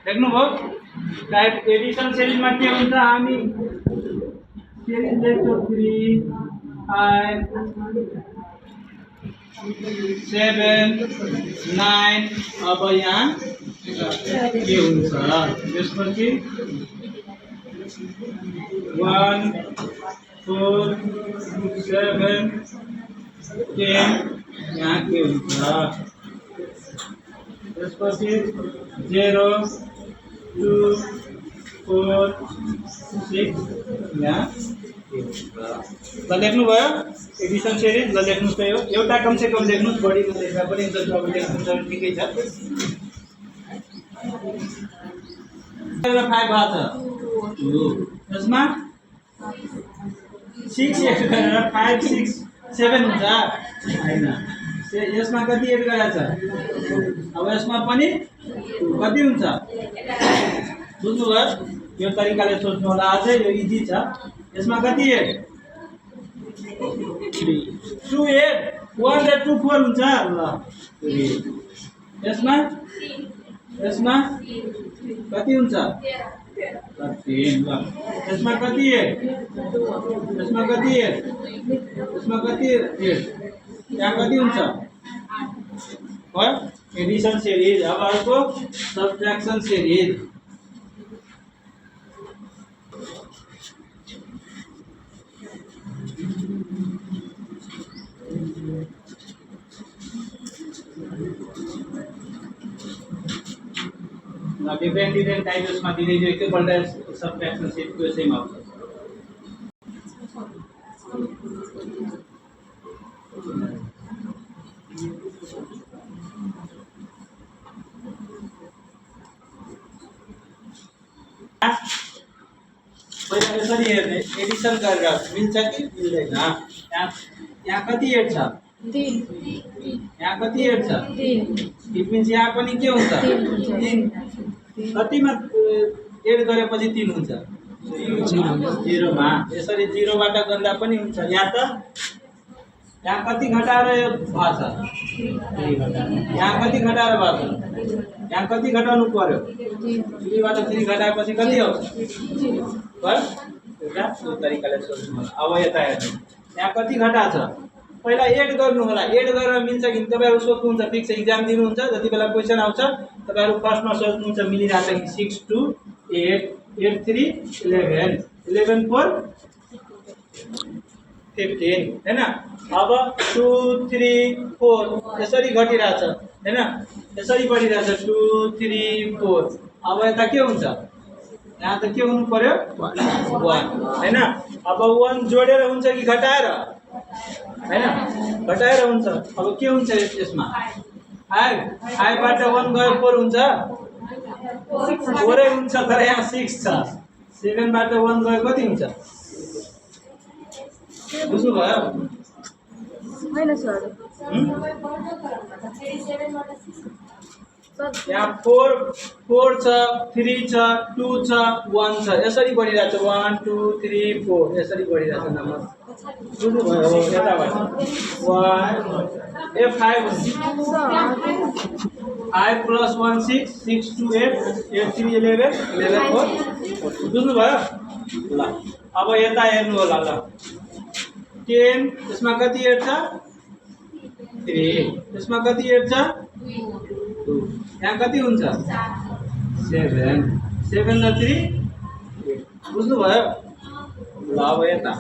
देख्नुभयो type Edison सिरिजमा के हुन्छ हामी सिरिज लेख्छौँ 3 5 7 9 अब यहाँ के हुन्छ त्यसपछि 1 4 7 10 यहाँ के हुन्छ त्यसपछि 0 2 4 6 यहाँ ल लेख्नुभयो एडिसन सिरिज ल लेख्नुहोस् त यो एउटा कम से कम लेख्नुहोस् बढीको लेख्दा पनि हुन्छ अब लेख्नुहुन्छ ठिकै छ 5 भएको छ 2 यसमा 6 एड गरेर 5 6 7 हुन्छ हैन यसमा कति एड गरेछ अब यसमा पनि कति हुन्छ बुझ्नुभयो यो तरिकाले सोच्नु होला अझै यो इजी छ यसमा कति एड 3 2 एड 1 र 2 4 हुन्छ ल 3 यसमा कति हुन्छ 3 ल यसमा कति एड यसमा कति एड यहाँ कति हुन्छ भयो एडिसन सिरिज अब अर्को सब्ट्र्याक्सन सिरिज डिफरेंट टाइप्समा दिँदै जो एकैपल्ट सब्ट्र्याक्सन सिरिजको यसैमा आउँछ पहिला यसरी हेर्ने एडिसन गरेर मिल्छ कि मिल्दैन यहाँ कति एड छ 3 यहाँ कति एड छ 3 मिन्स यहाँ पनि के हुन्छ 3 कतिमा एड गरेपछि 3 हुन्छ 0 मा यसरी 0 बाट गर्दा पनि हुन्छ यहाँ त यहाँ कति घटाएर यो भएको छ 3 यहाँ कति घटाएर भएको छ यहाँ कति घटाउनु पर्यो 3 बाट 3 घटाएपछि कति आउँछ बस एउटा यो तरिकाले सोच्नु होला अब यता हेर्नु यहाँ कति घटाछ पहिला एड गर्नु होला एड गरेर मिल्छ कि तपाईहरु सोच्नुहुन्छ फिक्स एक्जाम दिनुहुन्छ जति बेला क्वेशन आउँछ तपाईहरु फर्स्टमा सोच्नुहुन्छ मिलिरहेछ कि 6 2 8 8 3 11 11 4 15 हैन अब 2 3 4 यसरी घटिरहेछ हैन यसरी बढिरहेछ 2 3 4 अब यता के हुन्छ यहाँ त के हुनु पर्यो 1 हैन अब 1 जोडेर हुन्छ कि घटाएर हैन घटाएर हुन्छ अब के हुन्छ यसमा 5 बाट 1 गयो 4 हुन्छ 4 हुन्छ तर यहाँ 6 छ 7 बाट 1 गयो कति हुन्छ बुझ्नु भयो हैन सर यहाँ 4 छ 3 छ 2 छ 1 छ यसरी बढिरहेछ 1 2 3 4 यसरी बढिरहेछ नम्बर बुझ्नु भयो यताबाट 1 5 plus 1 6 6 2 8 8 3 11 11 4 बुझ्नु भयो ल अब यता हेर्नु होला ल 10 यसमा कति एड छ 3 यसमा कति एड छ 2 यहाँ कति हुन्छ 7 7 र 3 बुझ्नु भयो ल अब यता